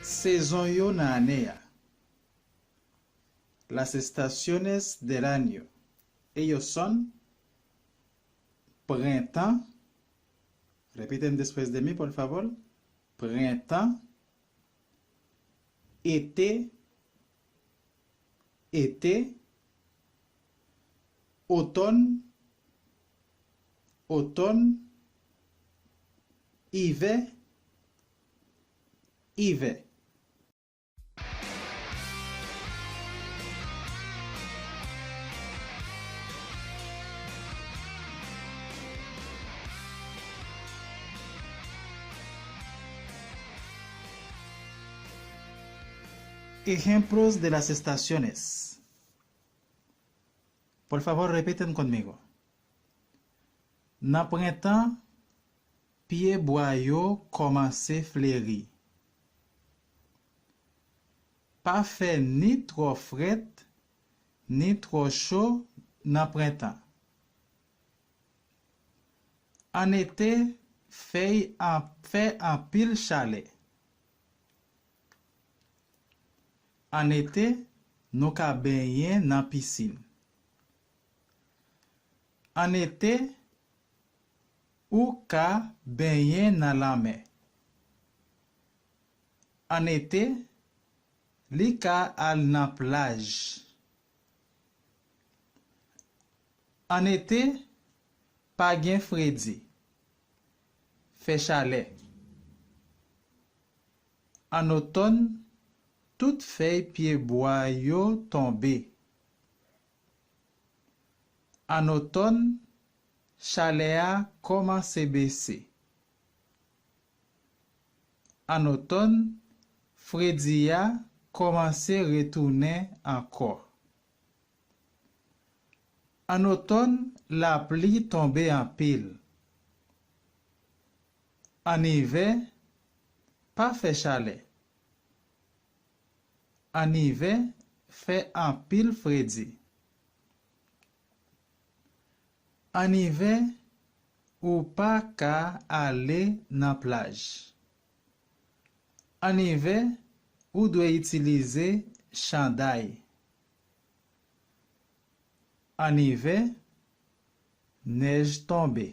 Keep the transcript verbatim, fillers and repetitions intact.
Sezon yo nan ane a. Las estaciones del año. Ellos son: prentan. Repiten después de mí, por favor. Prentan. Été. Été. Otòn. Otòn. Ivè. Ivè. Ejemplos de las estaciones. Por favor, repiten conmigo. Nan prentan, pye bwa yo kòmanse fleri. Pa fè ni twò frèt, ni twò cho nan prentan. An ete, fèy an, fè anpil chalè. An ete, nou ka benyen nan pisin. An ete, ou ka benyen nan lanmè. An ete, li ka al nan plaj. An ete, pa gen fredi. Fè chalè. An otòn, tout fèy pye bwa yo tonbe. An otòn, chalè a kòmanse bese. An otòn, fredi a kòmanse retounen ankò. An otòn, lapli tonbe anpil. An ivè, pa fè chalè. An ivè, fè anpil fredi. An ivè, ou pa ka ale nan plaj. An ivè, ou dwe itilize chanday. An ivè, nèj tonbe.